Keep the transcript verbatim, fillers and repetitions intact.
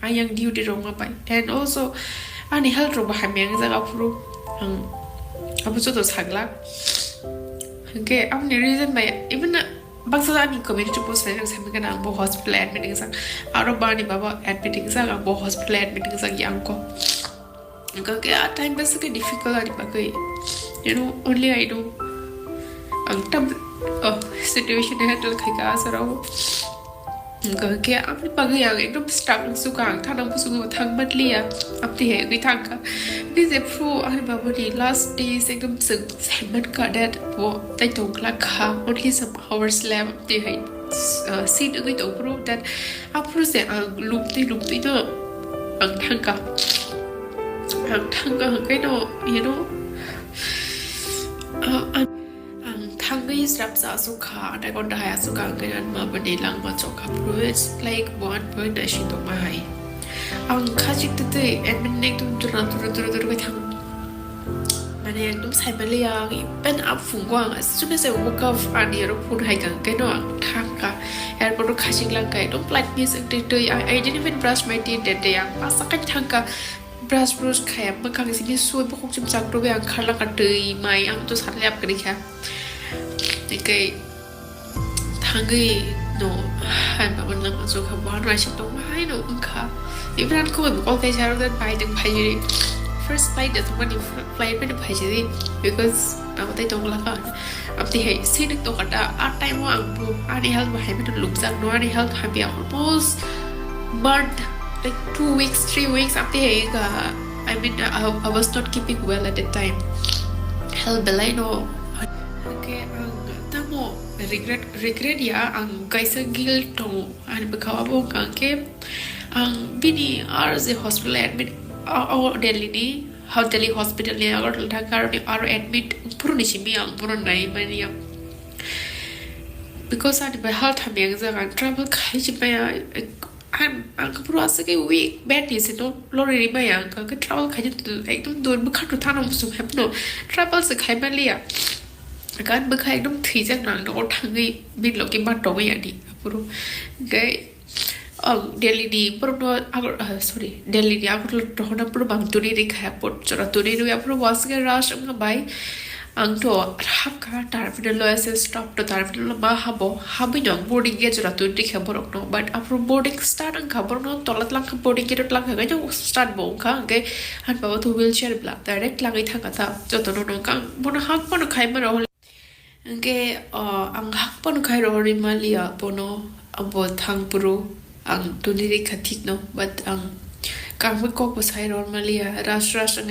ayang duty rok ma pai. And also ani health rok bo hamya wng jaga phuru ang abo joto saglak. Hwnkhe aboni reason bai even baksa ani community post rok sami gana ang bo hospital admit wng jak, aro bani baba admit wng jak, ang bo hospital admit wng jak yang ko. Hwnkhe a time besa khe difficult ani bagwi, you know, only I know ang tam oh, situation handle khai ka asarao. Hwnkhe aboni bagwi ang ekdom stuck wng suka, ang thana busugo thang matliya, abdi hai wngwi thangkha. Bini je phru ani babani last days ekdom chwng saiman ka that bo tai tongkla kha, only some hours left, abdi hai uh, seat wngwi tong phru that aphuru se ang luptwi luptwi no ang thangkha. Ang thangkha hwnkhe no, you know, uh, ang Ang thangwi srapsa aswk kha, adha ghonta hai aswk kha, hwnkhe ani ma bwni langma chokha phuru it's like one point naising tongma hai. Ang khachik twtwi admit ni ekdom dura dura dura dura khe thang. Mane ekdom saimaliya ang even aphungo ang as soon as I woke up ani oro phone hai kha hwnkhe no ang thangkha. Airport o khachik langkha ekdom flight miss wngtwi twi I, I didn't even brush my teeth that day, ang basa khe thangkha. Brush brush khaya bwkhang simi sui bukhuk chim chak rwui ang kharlangkha twi mai ang to sarlai apkani kha. Tei thangwi no hai mabo nang aswk kha buhan raising tongma hai no wngkha. Ibran khoboi bo call kaisa rwgwi bai tong phaijiri. First flight da thangmani flight bai no phaijiri because abo tei tongla kha. Abdi hai sini tokata a time o ang bo ani health bo hai mano lubjak no ani health hamya almost month like two weeks three weeks abdi hai ga I mean I, I was not keeping well at that time. Health belai no. Okay, ang tamo regret regret ya ang kaisa guilt tong ani bwkha abo ang ke ang bini ar je hospital admit o Delhi ni Delhi hospital ni Agartala thangkha aro admit puruni simi ang purun nai mani ang because ani bai health hamya ang jaga travel khai si maya ang ang puro asake weak bad ni se no lori ri maya ang ka travel khai ekdom dur bwkha to thana musung hepno travel se khai maliya gan bwkha ekdom thwijak nang no thangwi bin loki ma tongwi ani puro gai Ang Delhi ni borok no Agar ah, sorry Delhi ni Agartala rohorna borok ang tuni ri kha airport jora tuni ri aphuru wasike rush wngma bai ang to hapkha terminal o ese stop to terminal o ma habo habwi no ang boarding gate jora tuni ri kha borok no but aphuru boarding start wngkha borok no tola twlang kha boarding gate o twlang kha kaisa start bo wngkha hwnkhe ani baba to wheelchair bla direct twlangwi thangkha ta joto no nokha ang bono hak bono khai mano. Hwnkhe ang hak phano khai rohorwi maliya bono abo thang phuru ang tuni rikha thikno but ang kangwi kokbo sai rohor maliya rush rush wngwi